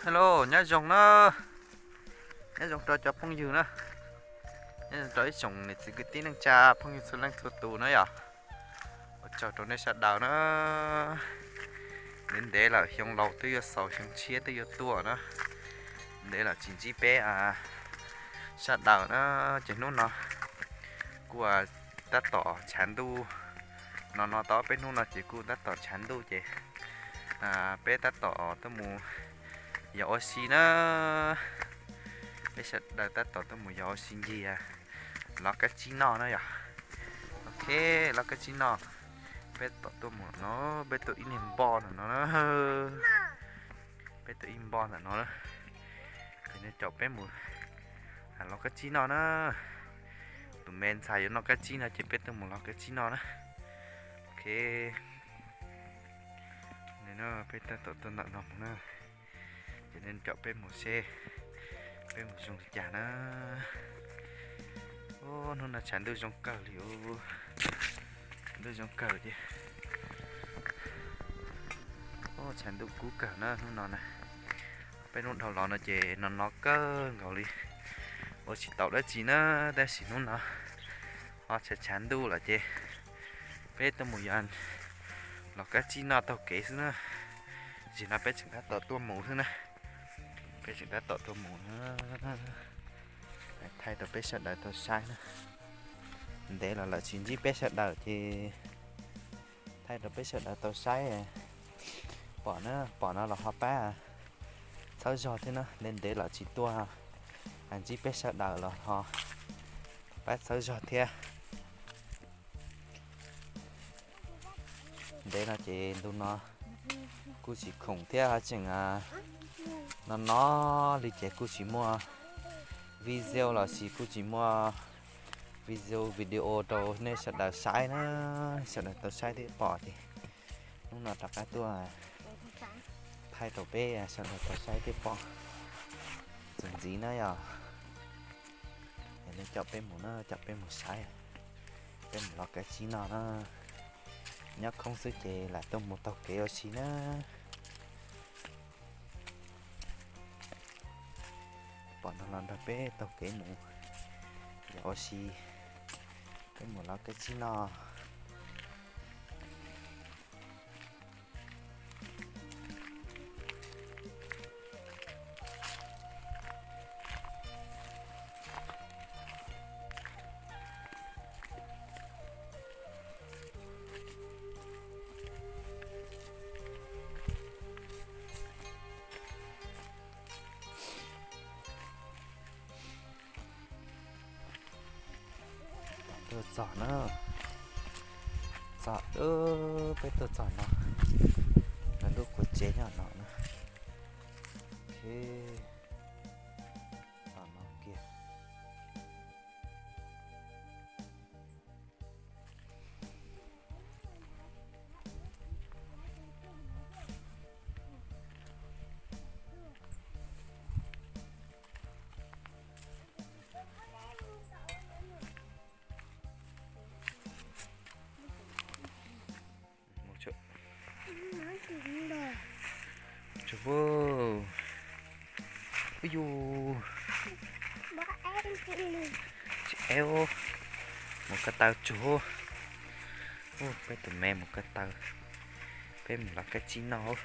Hello, nyob zoo na, nyob zoo rau cov phooj ywg na, nyob zoo rau ib tsoom niam txiv kwv tij neej tsa phooj ywg txhua leej txhua tus na yom. Ua tsaug rau nej sawv daws na. Ntev ntev lawm, xyoo laus twb yuav xaus, xyoo tshiab twb yuav tuaj na, ntev lawm tsis ntsib peb sawv daws na. Ces hnub no kuj tab tom tshav ntuj, no no tau peb hnub no ces kuj tab tom tshav ntuj ces peb tab tom tuaj mus yos ua si na. Peb sawv daws tab tom tuaj mus yos ua si ncig lov kab tsib noj na yom. Ok, lov kab tsib noj. Peb tom tuaj mus no, peb tuaj ib niag npoj ntawm no na. Peb tuaj ib npoj ntawm no na. Ces nws caum peb mus lov kab tsib noj na. Tus me ntxhais yuav noj kab tsib no ces peb tuaj mus lov kab tsib noj na. Ok, peb tab tom tuaj ntawm no mus na. Ces nej caum peb mus seb peb mus zoo li cas na. Hnub no tshav ntuj zoo kawg li, ntuj zoo kawg tiag. Tshav ntuj kub kawg na hnub no na. Peb hnub dhau los no ces no no kawg nkaus li, ua tsis tau dab tsi na. Tab sis hnub no ho tshav tshav ntuj lawm ces peb tuaj mus yos lov kab tsib noj taug kev xwb na. Zaum no peb tseem tab tom tuaj mus xwb na. Peb tseem tab tom tuaj mus na. Thaij rau peb sawv daws tau saib na. Ntev los lawm tsis ntsib peb sawv daws ces thaij rau peb sawv daws tau saib. Pom na, pom no los ho pab txhawb zog thiab na, ntev ntev los tsis tuaj ntsib peb sawv daws los ho pab txhawb zog thiab. Ntev no ces ntu no kuj tsis khoom thiab ho tseem no no li ces kuj tsis muaj video los sis kuj tsis muaj video, video rau nej sawv daws saib na, sawv daws tau saib thiab pom ces hnub no rov qab tuaj thaij rau peb sawv daws tau saib thiab pom txuas ntxiv na yom. Es nej caum peb mus na, caum peb mus saib, peb mus lov kab tsib noj na. Nyob khoob xwb ces lam tuaj mus taug kev ua si na. Pom no los nrog peb taug kev mus yos ua si, peb mus lov kab tsib noj. Tuaj txog na, txog, peb tuaj txog no, lub qub tsev nyob no na. Ok, txog no kiag. Mus tsuag, ub yus, tsis ev, mus ko taw tsuag. Ub, peb tus me mus ko taw, peb mus lov kab tsib noj.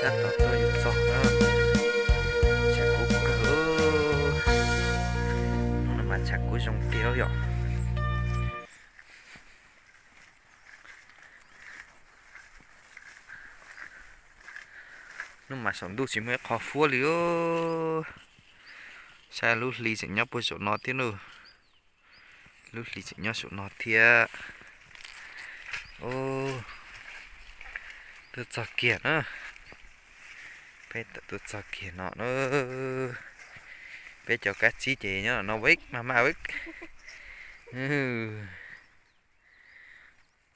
Tab tom tuaj yuav txog na, tshav kub kawg, hnub no mas tshav kub zoo tiag yom. Hnub mas saum ntuj tsis muaj ib qho huab li. Saib lub hli tseem nyob puag saum no thiab na. Lub hli tseem nyob saum no thiab. Tuaj txog kiag na. Peb tuaj txog kiag no na. Peb cov kab tsib ces nyob no vij mas mas vij.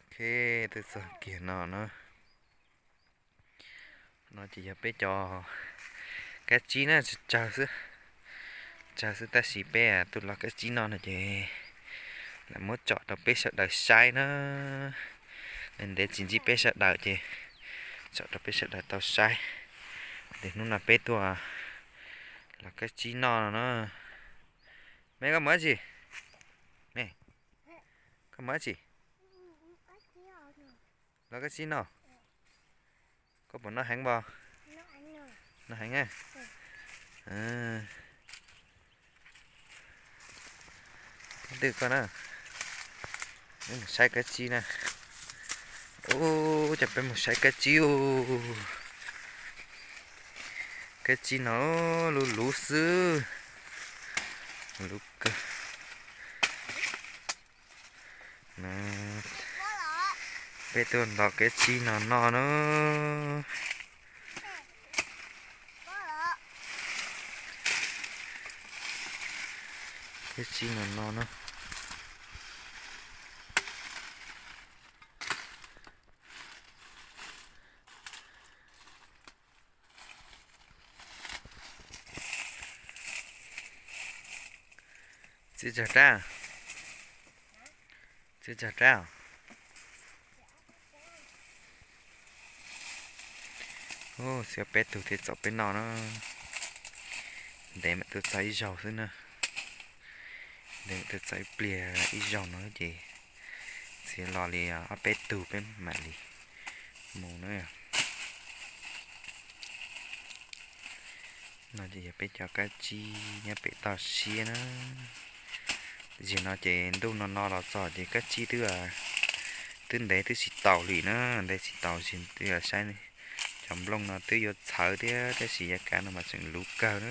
Ok, tuaj txog kiag no na. No ces yog peb cov kab tsib na, tsawg xwb, tsawg xwb tab sis peb tuaj los kab tsib no no ces lam muab tsom rau peb sawv daws saib na. Ntev tsis ntsib peb sawv daws ces tsom rau peb sawv daws tau saib. Ces hnub no peb tuaj los kab tsib no no na. Me koj mus dab tsi? Me, koj mus dab tsi? Los kab tsib no. Koj puas noj heev npog? Noj heev. Twb koj na, peb mus saib kab tsib na. Ub, coj peb mus saib kab tsib ub. Kab tsib no luv luv xwb, luv kawg. Peb tuaj nto kab tsib no no na. Kab tsib no no na. Txiv tsag rab, txiv tsag rab. Xiv peb tug thiaj txaus peb noj na. Ntev mam tuaj txog ib zaug xwb na. Ntev mam tuaj txog ib pliag ib zaug no ces txiv los li ob peb tug peb mam li mus na. No ces yog peb cov kab tsib nyob pem toj siab na. Zaum no ces ntuj no no los txog ces kab tsib twb, twb ntev twb tsis taus li na, ntev tsis taus ces twb saib cov nplooj no twb yuav txhawv thiab tab sis yav kav no mas tseem luv kawg na.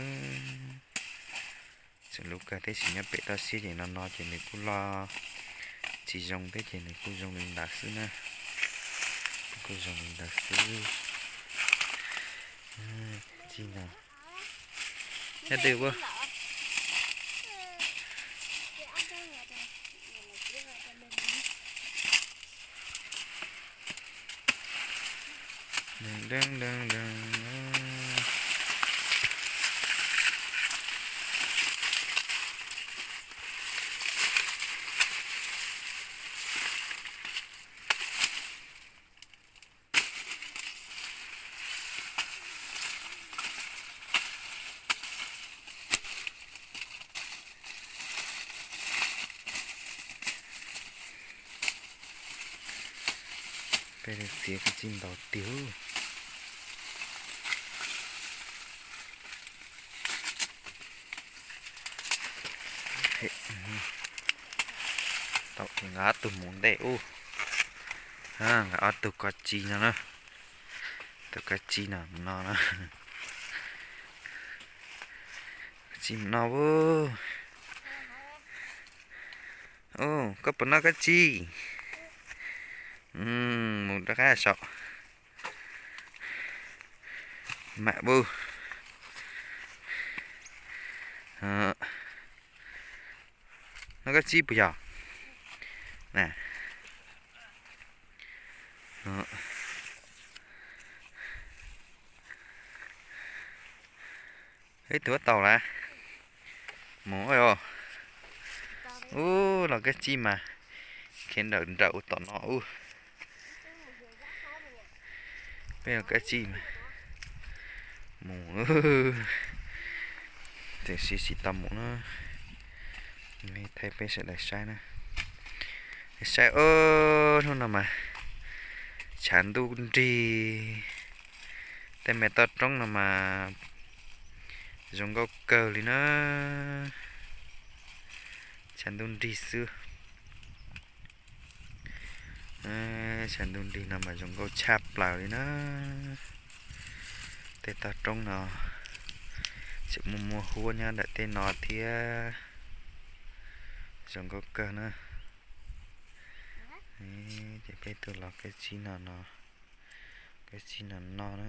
Tseem luv kawg tab sis nyob pem toj siab ces no no ces nws kuj los tsis zoo thiab ces nws kuj zoo li ntawd xwb na. Kuj zoo li ntawd xwb. Tsis no. Nyob twg ua? Peb txiav kab tsib ntau tiag. Tau ces nkawd ob tug mus ntej ub. Nkawd ob tug kab tsib no na. Tus kab tsib no no na. Kab tsib no ub. Koj puas noj kab tsib? Mus rov qab saum. Mam ub. Noj kab tsib puas yog? Ib tug tau lawm. Mus os. Ub, los kab tsib mas khiav nrawm nrawm tom no ub. Peb yog kab tsib mas mus. Tseem siv tsis tau mus na. Thaij peb sawv daws saib na. Saib, hnub no mas tshav ntuj nrig, tej me toj roob no mas zoo nkauj kawg li na. Tshav ntuj nrig xwb. Tshav ntuj nrig no mas zoo nkauj tshaj plaws li na. Tej toj roob no tseem muaj muaj huab nyob ntawm tej no thiab. Zoo nkauj kawg na. Ces peb tuaj los kab tsib no no, kab tsib no no na.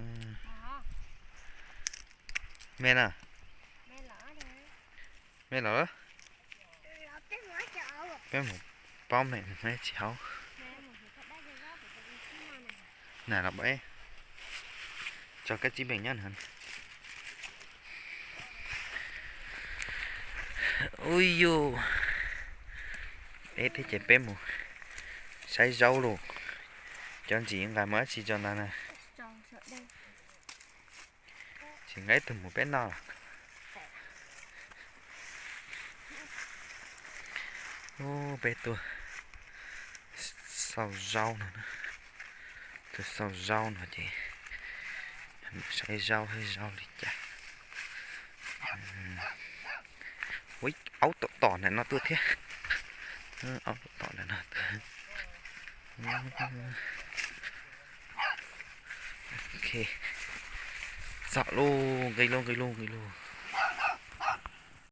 Me na, me los, peb mus paub me mus tsis haub. Na los peb tso kab tsib npeem nyob no. Ub yus, peb thiab ces peb mus saib zaub lauj. Cov ntxim nqa mus dab tsi tso ntag na. Tsis nqa ib tug mus peb noj los. Ub, peb tuaj xauj zaub no, tuaj xauj zaub no ces saib zaub, saib zaub li cas. Ua aub tom tom ntawm no tuaj thiab. Aub tom tom ntawm no tuaj. Ok, txog lauj, nqis lauj, nqis lauj, nqis lauj.